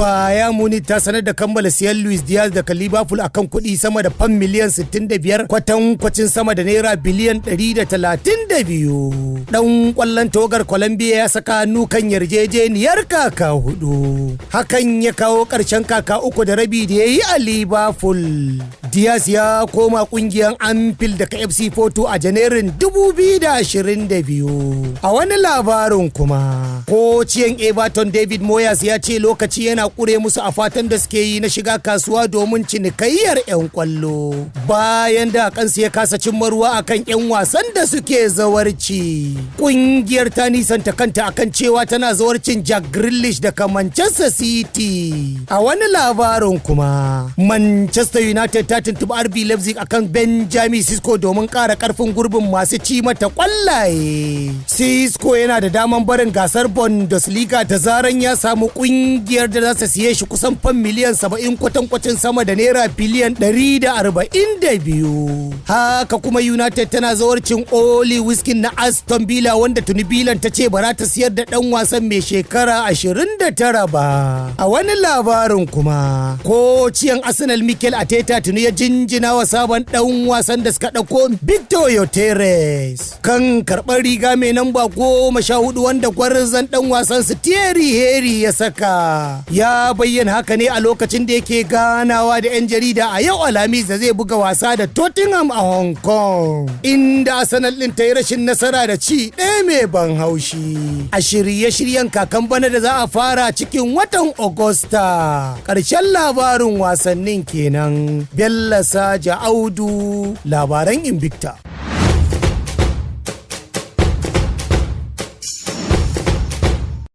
Bayern Munich ta sanar da kammala siyan Luis Diaz daga Liverpool akan kuɗi sama da fam miliyan 65, kwatankwacin sama da naira biliyan 132. Dan kwallon tawagar Colombia ya saka hannu kan yarjejeniyar kaka 4. Hakan ya kawo ƙarshen kaka 3.5 da ya yi a Liverpool. Diaz ya koma kungiyar Anfield daga FC Porto a Janairun 2022. A wani labarin kuma, kociyan Everton David Moyes ya ce lokaci yana kure musu a fatan da suke yi na shiga kasuwa domin cinikayyar 'yan kwallo, bayan da kansu ya kasa cimma ruwa akan 'yan wasan da suke zawarci. Kungiyar ta nisanta kanta akan cewa tana zawarcin Jack Grealish daga Manchester City. A wani labarin kuma, Manchester United ta tuntuɓi RB Leipzig akan Benjamin Sesko domin ƙara ƙarfin gurbin masu ci mata ƙwallaye. Sesko yana da daman barin gasar Bundesliga da zaran ya samu ƙungiyar da za su siye shi kusan fam miliyan 70, kwatankwacin sama da naira biliyan 142. Haka kuma United tana zawarcin Ollie Watkins na Aston Villa, wanda tuni Villan ta ce ba za ta siyar da ɗan wasan mai shekara 29 ba. A wani labarin kuma, kociyan Arsenal Mikel Arteta tuni ya jinjina wa sabon ɗan wasan da suka ɗauko, Victor Gyokeres, kan karɓar riga mai namba 14 wanda gwarzon ɗan wasan su Thierry Henry ya saka. Ya bayyana haka ne a lokacin da yake ganawa da 'yan jarida a yau Alhamis da zai buga wasa da Tottenham a Hong Kong, inda Arsenal ɗin ta yi rashin nasara da ci 1 mai ban haushi a shirye-shiryen kakan bana da za a fara cikin watan Agusta. Ƙarshen labarin wasannin kenan. Bello Saja Audu, labaran Invicta.